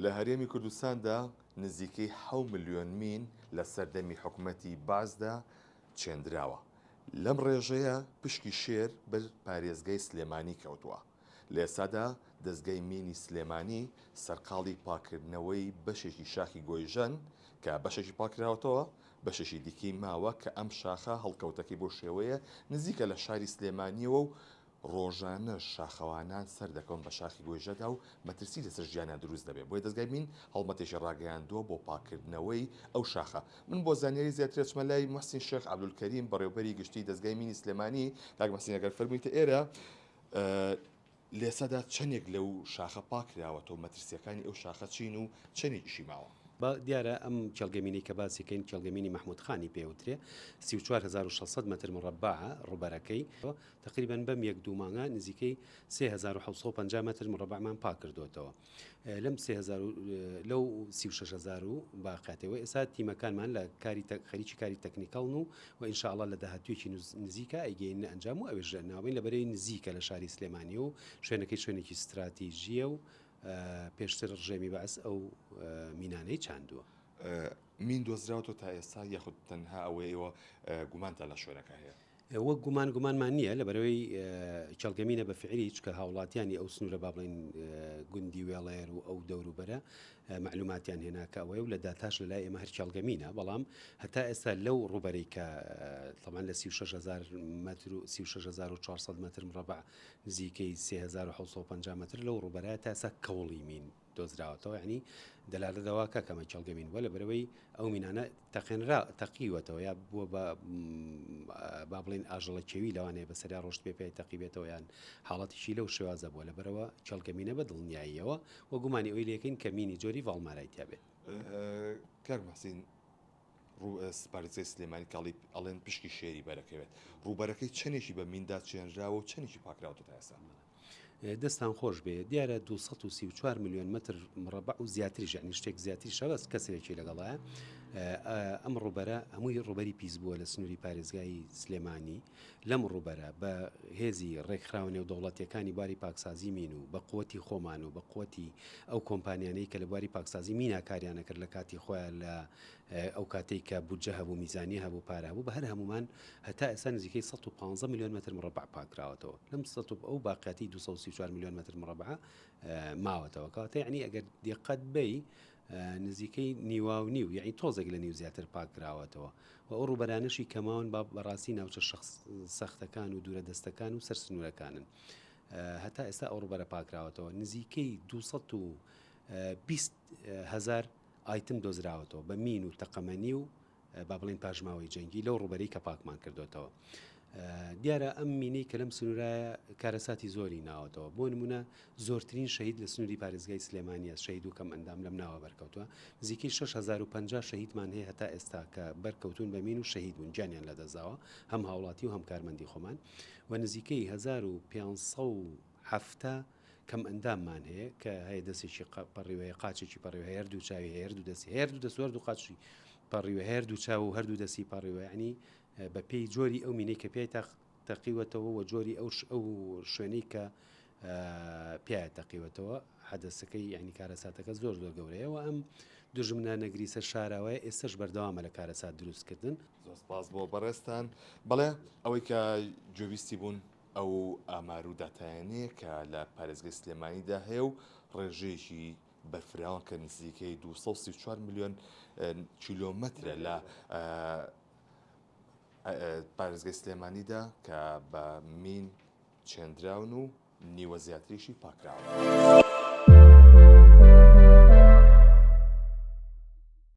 لە هەرێمی کوردستاندا نزیکەی حەو ملیۆن مین لە سەردەمی حکومەتی بەعسدا چێندراوە. لەم ڕێژەیە پشکی شێر بەر پارێزگای سلێمانی کەوتووە. لە ئێستادا دەزگای مینی سلێمانی سەرقاڵی پاککردنەوەی بەشێکی شاخی گۆیژەن کە بەشێکی پاککراوەتەوە، بەشێکی دیکەی ماوە کە ئەم شاخە هەڵکەوتەکەی بەو شێوەیە نزیکە لە شاری سلێمانییەوە و ڕۆژانەش شاخەوانان سەردەکەون بە شاخی گۆیژەدا و مەترسی لەسەر ژیانیان دروست دەبێت، بۆیە دەزگای مین هەڵمەتێکی ڕاگەیاندووە بۆ پاککردنەوەی ئەو شاخە. من بۆ زانیاری زیاتر ئەچمە لای موحسین شێخ عەبدولکەریم بەڕێوبەری گشتیی دەزگای مینی سلێمانی. کاک موحسین ئەگەر فەرموویتە ئێرە لێسەدا چەندێک لەو شاخە پاککراوەتەوە، مەترسییەکانی ئەو شاخە چین و چەندێکیشی ماوە؟ با دیارە ئەم کێڵگە مینەی کە باسی کەین کێڵگە مینی مەحمود خانی پێ وترێ 34600 مەتر مڕەبەعە ڕووبەرەکەی تقریبا بەم یەک دوو مانگە نزیکەی 3750 مەتر مڕەبەعمان پاک کردوێتەوە لەم 3000 لەو 36000 و باقاتەوە ئێستا تیمەکانمان لە کاری خەریکی کاری تەکنیکەڵن و و ئینشاءاللە لە داهاتوویەکی نزیکە ئەیگەینە ئەنجام و ئەوێش ناوەین لە بەرەی نزیکە لە شاری سلێمانی و شوێنەکەی شوێنێکی ستراتیژیە و پێشتر ڕژێمی بەعس ئەو مینانەی چاندووە. مین دۆزراوەتەوە تا ئێستا یاخود تەنها ئەوەی ئێوە گومانتان لە شوێنەکە هەیە؟ وەک گومان گومانمان نییە لەبەرەوەی کێڵگەمینە بە فعلی چکە هاوڵاتیانی ئەو سنوورە با بڵین گوندی وێڵێر و ئەو دەوروبەرە معلوماتیان هێنا کە ئەوەیە و لە داتاش لە لای ئێمە هەر کێڵگەمینە بەڵام هەتا ئێستا لەو ڕووبەرەی کە تەمان لە 36000 متر و 36400 متر مربع نزیکەی 3750 متر لەو ڕووبەرە تا ئێستا کەوڵی مین دۆزراوەتەوە یعنی دەلالە دەوا کە کەمە کێڵگە مین بووە لەبەرەوەی ئەو مینانە تەقێنرا تەقیوەتەوە یا بووە بە با بڵین ئاژەڵە کێوی لەوانەیە بەسەریا ڕۆشت پێ پێی تەقیبێتەوە یان حاڵەتیشی لەو شێوازە بووە لەبەرەوە کێڵگە مینە بە دڵنیاییەوە و گومانی ئەوی لەکەین کە مینی جۆری ڤاڵمارای تیابێت. کاک محسین پارێزگای سلێمانی کاڵی ئەڵێن پشکی شێری بەرەکەوێت ڕووبەرەکەی چەندێکی بە میندا چێنراوە و چەندێکی پاکراوەتە تا ئێستا؟ دەستان خۆش بێ دیارە 234 میلیۆن متر مڕەبع و زیاتریش یعنی شتێک زیاتریشە بەس کەسێکی لەگەڵایە ئەم ڕووبەرە هەمووی ڕووبەری پیس بووە لە سنووری پارێزگای سلێمانی لەم ڕووبەرە بە هێزی ڕێکخراوە نێودەوڵەتیەکانی بواری پاکسازی مین و بە قوتی خۆمان و بە قوتی ئەو کۆمپانیانەی کە لە بواری پاکسازی مینا کاریانە کرد لە کاتی خۆیان لە ئەو کاتەی کە بودجە هەبوو میزانیە هەبوو پارە هەبوو بە هەر هەمومان هەتا ئێستا نزیکەی 115 میلیۆن متر مربع پاکراوەتەوە لەم سە ئەو باقیاتی 234 میلیۆن متر مربع ماوەتەوە کەواتە یعنی ئەگەر دیقەت بەی نزیکەی نیواو نیو یعنی تۆزێک لە نیو زیاتر پاکراوەتەوە و ئەو ڕووبەرانەشی کەماون با بەڕاستی ناوچە شخص سەختەکان و دوورە دەستەکان و سەر سنوورەکانن هەتا ئێستا ئەو ڕووبەرە پاکراوەتەوە نزیکەی 220 هزار ئایتم دۆزراوەتەوە بە مین و تەقەمەنی و با بڵێین پاشماوەی جەنگی لەو ڕووبەرەی کە پاکمان کردوێتەوە. دیارە ئەم مینەی کە لەم سنوورایە کارەساتی زۆری ناوەتەوە بۆ نمونە زۆرترین شەهید لە سنووری پارێزگای سلێمانیە شەهید و کەم ئەندام لەم ناوە بەرکەوتووە نزیکەی 6050 شەهیدمان هەیە هەتا ئێستا کە بەرکەوتون بە مین و شەهید بوون گیانیان لەدەستداوە هەم هاوڵاتی و هەم کارمەندی خۆمان و نزیکەی 1570 کەم ئەنداممان هەیە کە هەیە دەستێکی پەڕیوە هەیە قاچێکی پەڕیوە هەیە هەردوو چاوی هەیە هەردوو دەستی هەیە هەردوو دەست و هەردوو قاچی پەڕیوە هەیە هەردوو چاو و هەردوو دەستی پەڕیوە یعنی بە پێی جۆری ئەو مینەی کە پێی تەقیوەتەوە و جۆری ئەو ئەو شوێنەی کە پیاە تەقیوەتەوە حەدەسەکەی یعنی کارەساتەکە زۆر زۆر گەورەیە و ئەم دوژمنە نەگریسە شاراوەیە ئێستش بەردەوامە لە کارەسات دروستکردن. زۆر سپاس بۆ بەڕێزتان. بەڵێ ئەوەی کە گوێبیستی بوون ئەو ئامار و داتایانەیە کە لە پارێزگای سلێمانیدا هەیە و ڕێژەیەکی بەرفراوان کە نزیکەی 234 ملیۆن کیلۆمەترە لە پارێزگای سلێمانیدا کە بە مین چێندراون و نیوە زیاتریشی پاکراون.